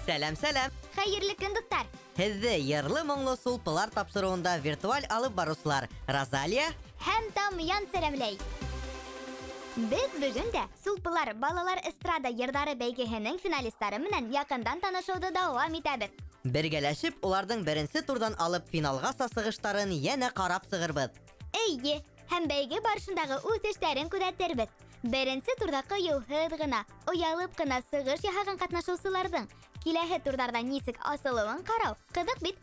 Сәләм, сәләм! Хәйерле көн, дуҫтар! Һеҙҙе йырлы моңло сулпылар тапшырыуында виртуаль алып барыусылар Розалия һәм Тамъян сәләмләй. Беҙ бөгөн дә Сулпылар балалар эстрада йырҙары бәйгеһенең финалистары менән яҡындан танышыуҙы дауам итәбеҙ. Бергәләшеп уларҙың беренсе турҙан алып финалғаса сығыштарын йәнә ҡарап сығырбыҙ. Эйе, һәм бәйге барышындағы үҫештәрен күҙәтербеҙ. Беренсе турҙа ҡыйыуһыҙ ғына, оялып ҡына сығыш яһаған ҡатнашыусыларҙың киләһе турҙарҙа нисек асылыуын ҡарау ҡыҙыҡ бит.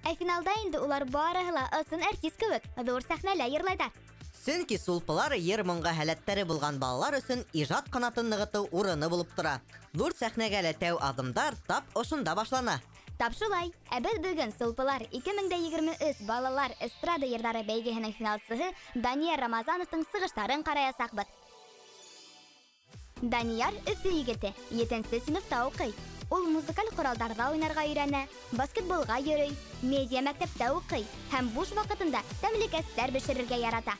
Ә финалда инде улар барыһы ла ысын артист кеүек ҙур сәхнәлә йырлайҙар. Сөнки сулпылар йыр моңға һәләттәре булған балалар өсөн ижад ҡанатын нығытыу урыны булып тора. Ҙур сәхнәгә лә тәү аҙымдар тап ошонда башлана. Тап шулай. Ә беҙ бөгөн Сулпылар 2023 балалар эстрада йырҙары бәйгеһенең финалсыһы Данияр Рамазановтың сығыштарын ҡараясаҡбыҙ. Данияр Өфө егете, 7-нсе синыфта уҡый. Ул музыкаль ҡоралдарҙа уйнарға өйрәнә, баскетболға йөрөй, медиа мәктәптә уҡый һәм буш ваҡытында тәмлекәстәр бешерергә ярата.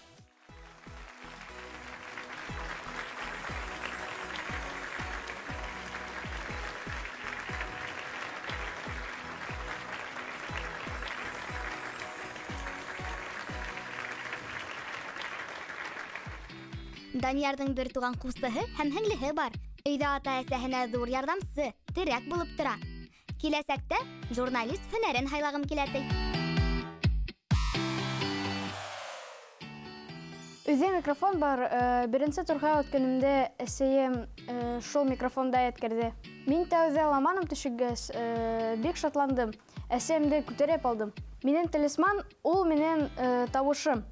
Даниярҙың бер туған ҡустыһы һәм һеңлеһе бар. Өйҙә ата-әсәһенә ҙур ярҙамсы, терәк булып тора. Киләсәктә журналист һөнәрен һайлағым килә, ти. Өйҙә микрофон бар. Беренсе турға үткәнемдә әсәйем шул микрофонда еткерҙе. Мин тәүҙә ламаным төшөгәс, бик шатландым. Әсәйемде күтәреп алдым. Минең талисман ул минең тауышым.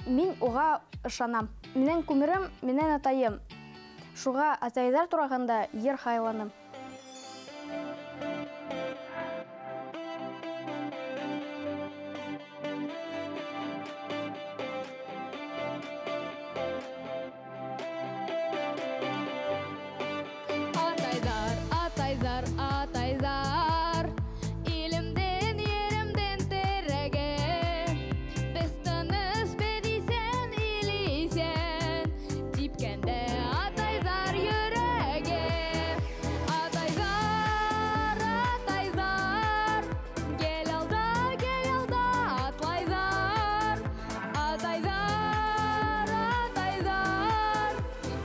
Мин уға ышанам. Минең күмерем, минең атайым. Шуға атайҙар турағында йыр һайланым. Атайҙар, атайҙар, атайҙар, илемдең, еремдең терәге. Беҙ тыныс, беҙ иҫән, ил иҫән, типкәндә атайҙар йөрәге. Атайҙар, атайҙар, гел алда, гел алда атлайҙар. Атайҙар, атайҙар,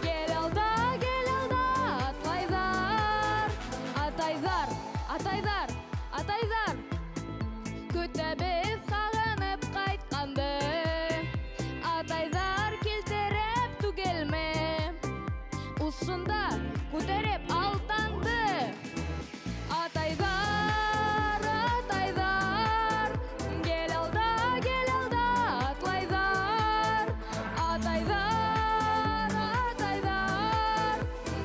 гел алда, гел алда атлайҙар. Атайҙар, атайҙар, атайҙар, көтәбеҙ һағынып ҡайтҡанды. Атайҙар килтереп түгелме, усында күтәреп алтанды. Атайҙар, атайҙар, гел алда, гел алда атлайҙар. Атайҙар, атайҙар,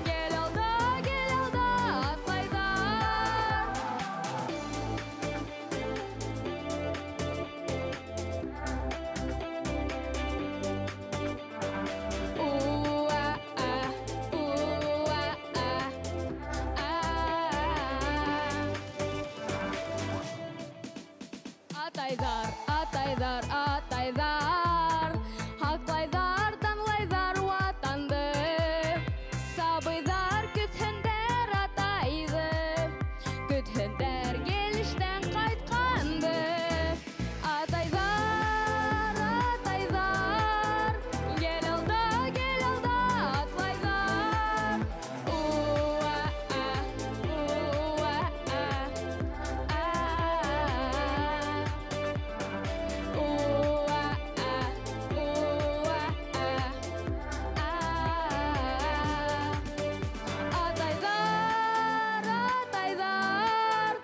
гел алда, гел алда атлайҙар. Уа-а, уа-а, а. Атайҙар, атайҙар, атайҙар, һаҡлайҙар, данлайҙар ватанды. Сабыйҙар көтһөндәр атайҙы, көтһөндәр гел эштән ҡайтҡанды. Атайҙар, атайҙар, гел алда, гел алда атлайҙар. Уа-а, уа-а, а. Уа-а, уа-а, а. Атайҙар, атайҙар,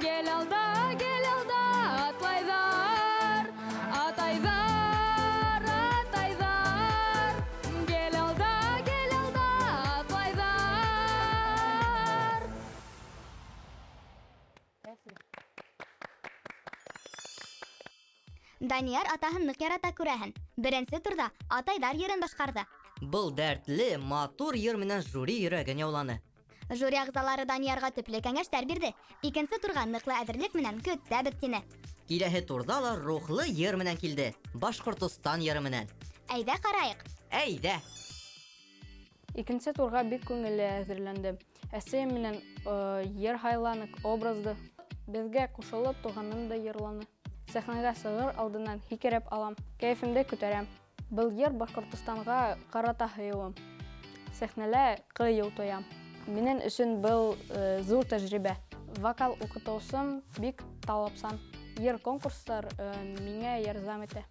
гел алда, гел алда атлайҙар. Атайҙар, атайҙар, гел алда, гел алда атлайҙар. Данияр атаһын ныҡ ярата, күрәһең. Беренсе турҙа атайҙар йырын башҡарҙы. Был дәртле, матур йыр менән жюри йөрәген яуланы. Жюри ағзалары Даниярға төплө кәңәштәр бирҙе. Икенсе турға ныҡлы әҙерлек менән көтәбеҙ, тине. Киләһе турҙа ла рухлы йыр менән килде. Башҡортостан йыры менән. Әйҙә ҡарайыҡ. Әйҙә. Икенсе турға бик күңелле әҙерләндем. Әсәйем менән йыр һайланыҡ, образды. Беҙгә ҡушылып туғаным да йырланы. Сәхнәгә сығыр алдынан һикереп алам, кәйефемде күтәрәм. Был йыр Башҡортостанға ҡарата һөйөүем. Сәхнәлә ҡыйыу тоям. Минең өсөн был ҙур тәжрибә. Вокал уҡытыусым бик талапсан. Йыр конкурстар миңә ярҙам итә.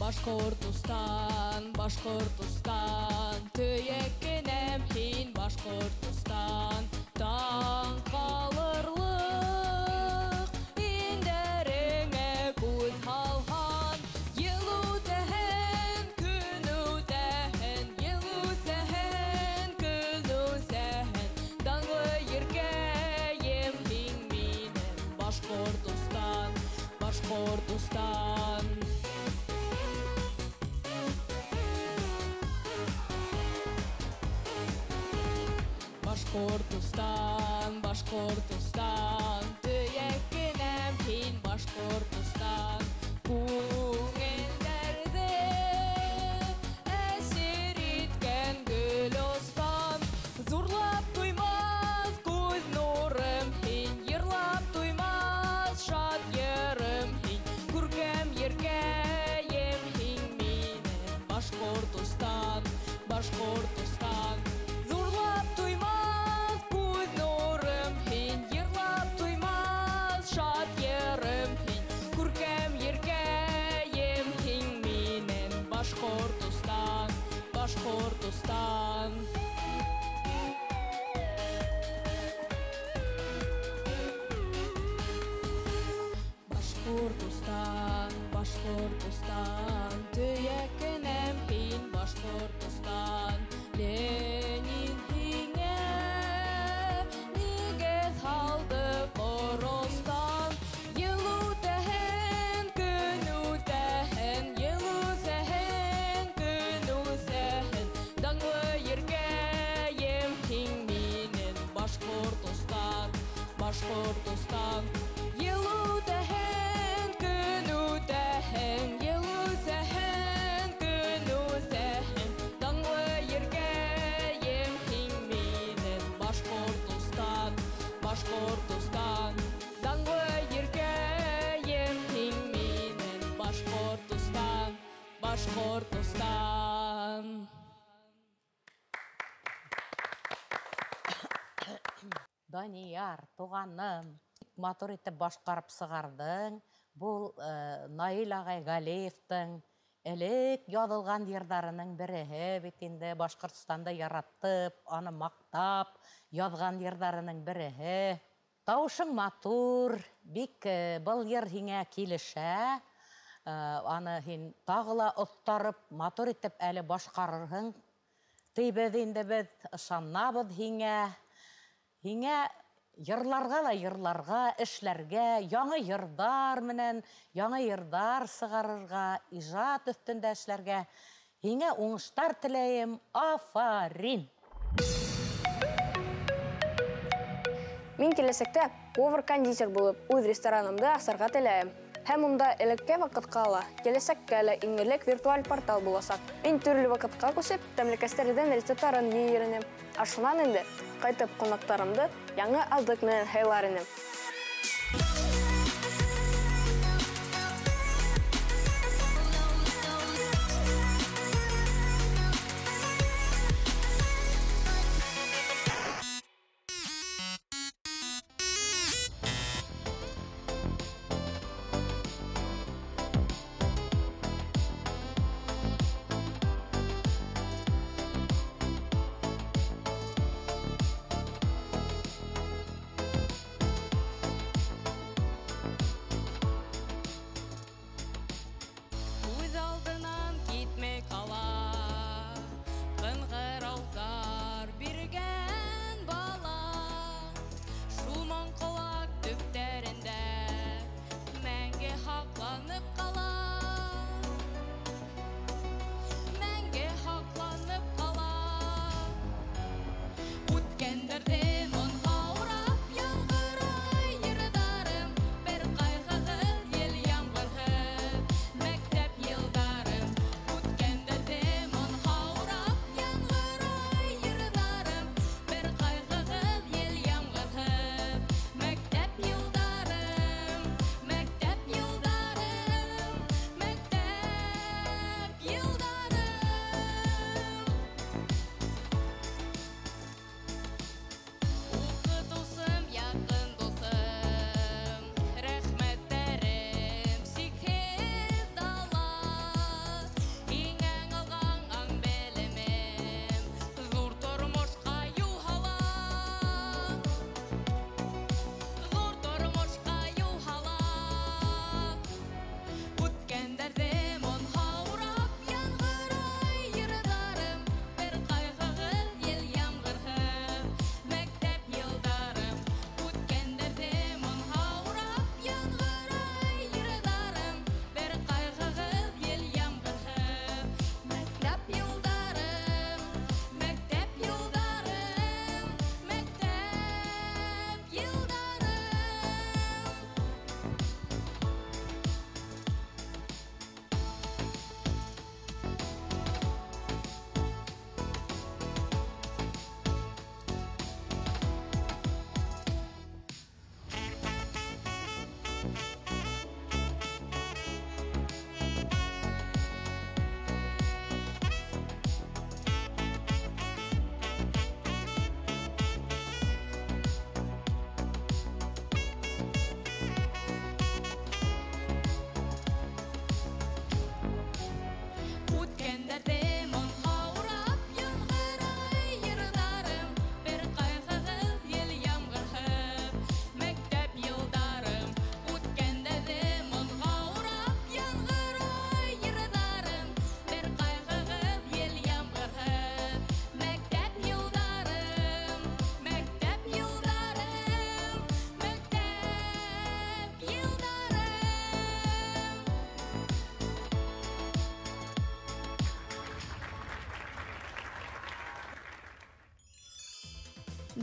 Башҡортостан, Башҡортостан, төйәкенәм һин, Башҡортостан. Таң ҡалырлыҡ индәреңә күҙ һалһан, йыл үтәһен, көн үтәһен, йыл үтәһен, көн үтәһен. Данлы еркәйем һин минең, Башҡортостан, Башҡортостан. Башҡортостан, Башҡортостан, төйәкенәм һин, Башҡортостан. Күңелдәрҙе әсир иткән Гөлостан. Ҙурлап туймаҫ күҙ нурым һин, йырлап туймаҫ шат йырым һин. Күркәм еркәйем һин минең, Башҡортостан, Башҡортостан. Ҙурлап туймаҫ күҙ нурым һин, йырлап туймаҫ шат йырым һин. Күркәм еркәйем һин минең, Башҡортостан, Башҡортостан. Башҡортостан, Башҡортостан, төйәкенәм һин, Башҡортостан. Ленин һиңә нигеҙ һалды Ҡоростан. Йыл үтәһен, көн үтәһен, йыл үтәһен, көн үтәһен. Данлы еркәйем һин минең, Башҡортостан, Башҡортостан. Йыл үтәһен, көн үтәһен, йыл үтәһен, көн үтәһен. Данлы еркәйем һин минең, Башҡортостан, Башҡортостан. Данлы еркәйем һин минең, Башҡортостан, Башҡортостан. Данияр, туғаным, матур итеп башҡарып сығарҙың. Был Наил ағай Ғәлиевтың элек яҙылған йырҙарының береһе бит инде. Башҡортостанды яратып, аны маҡтап яҙған йырҙарының береһе. Тауышың матур, бик был йыр һиңә килешә. Аны һин тағы ла оҫтарып, матур итеп әле башҡарырһың. Тейбеҙ инде беҙ, ышанабыҙ һиңә. Һиңә йырларға ла йырларға, эшләргә, яңы йырҙар менән, яңы йырҙар сығарырға, ижад өҫтөндә эшләргә. Һиңә уңыштар теләйем. Афарин! Мин киләсәктә повар-кондитер булып, үҙ ресторанымды асырға теләйем. Һәм унда элекке ваҡытҡа ла, киләсәккә лә иң элек виртуаль портал буласаҡ. Мин төрлө ваҡытҡа күсеп, тәмлекәстәрҙең рецепттарын йыйыр инем. Ә шунан инде ҡайтып ҡунаҡтарымды яңы аҙыҡ менән һыйлар инем.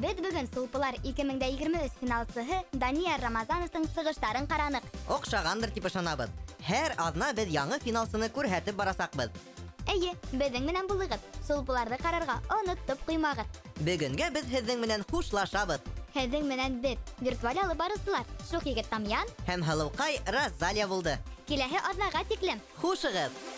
Беҙ бөгөн Сулпылар 2023 финалсыһы Данияр Рамазановтың сығыштарын ҡараныҡ. Оҡшағандыр тип ышанабыҙ. Һәр аҙна беҙ яңы финалсыны күрһәтеп барасаҡбыҙ. Эйе, беҙҙең менән булығыҙ. Сулпыларҙы ҡарарға онотоп ҡуймағыҙ. Бөгөнгә беҙ һеҙҙең менән хушлашабыҙ. Һеҙҙең менән беҙ, виртуаль алып барыусылар, Шух егет Тамьян һәм һылыуҡай Розалия булды. Киләһе аҙнаға тиклем. Хушығыҙ!